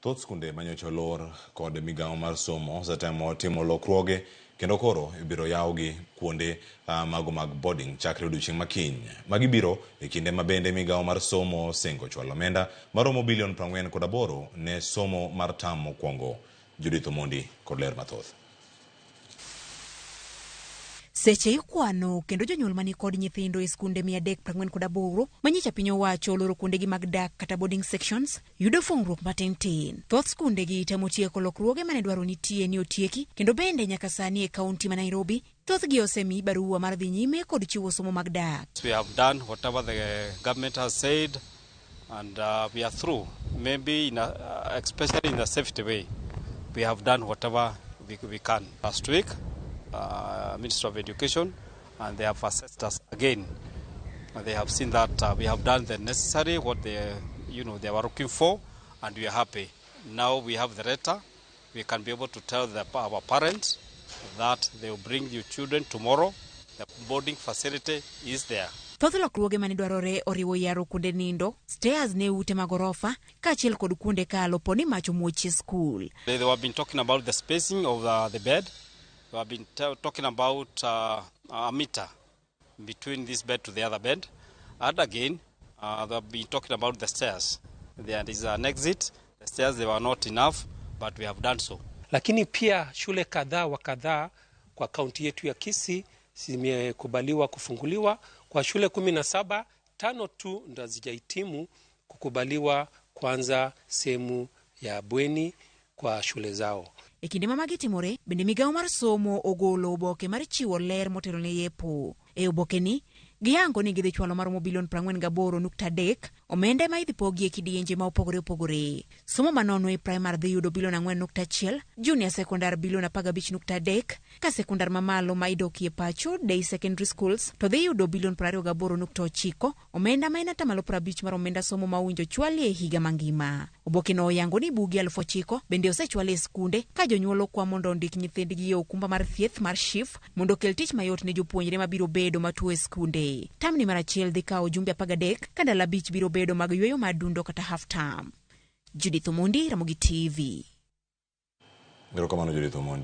Thoth skunde manyocha olor kod migawo mar somo osetemo timo lokruoge kendo koro ibiro yawgi kuonde mago mag boarding chakre odiochieng' ma kiny. Magi biro e kinde ma bende migawo mar somo osingo chwalo omenda maromo bilion 48 ne somo mar tam mokwongo. Judith Omondi kod ler mathoth. Seche ikwano kendo jonyuol mani kod nyithindo e skunde 348 manyicha piny owacho oloro kuondegi mag dak kata boarding sections yudo fungruok matin tin. Thoth skundegi temo tieko lokruoge mane dwaro nitie ni otieki kendo bende nyaka sani e kaunti ma Nairobi thothgi osemi barua mar dhi nyime kod chiwo somo mag dak. We have done whatever the government has said and we are through. Maybe especially in a safety way, we have done whatever we can. Last week, Minister of Education, and they have assessed us again. And they have seen that we have done the necessary, what they were looking for, and we are happy. Now we have the letter. We can be able to tell our parents that they will bring your children tomorrow. The boarding facility is there. Thoth lokruoge mane dwarore oriwo yaro kuonde nindo, stairs ne ute mag orofa, kaachiel kod kuonde kalo po ni mach omuoch e skul. They have been talking about the spacing of the bed. They have been talking about a meter between this bed to the other bed. And again, they have been talking about the stairs. There is an exit. The stairs, they were not enough, but we have done so. Lakini pia shule kadhaa wa kadhaa kwa kaunti yetu ya Kisii zimekubaliwa kufunguliwa. Kwa shule 17, 5 tu ndo hazijahitimu kukubaliwa kuanza sehemu ya bweni kwa shule zao. E kinde ma magi timore, bende migawo mar somo ogolo oboke mar chiwo ler motelo ne yepo. E oboke ni, giyango ni gidhi chwalo maromo bilion 48.3 omenda ma idhi pogi e kidienje ma opogore opogore. Somo manono e primar dhi yudo bilion 4.1, junior secondar bilion 15.3, ka sekondar mamalo ma idokie pacho day secondary schools to dhi yudo bilion 28.9, omenda ma en 50% mar omenda somo ma owinjo chwali e higa mangima. Oboke no oyango ni buge 9,000 bende osechwal e skunde ka jonyuol okwa mondo ondik nyithindgi e okumba mar thieth mar SHIF mondo okel tich mayot ne jopuonjre mabiro bedo matuo e skunde. Tamni mar achiel dhi kawo jumbe 13 ka ndalo 5 biro bedo mag yweyo mar dundo kata half term. Judith Omondi, Ramogi TV. Erokamano Judith Omondi.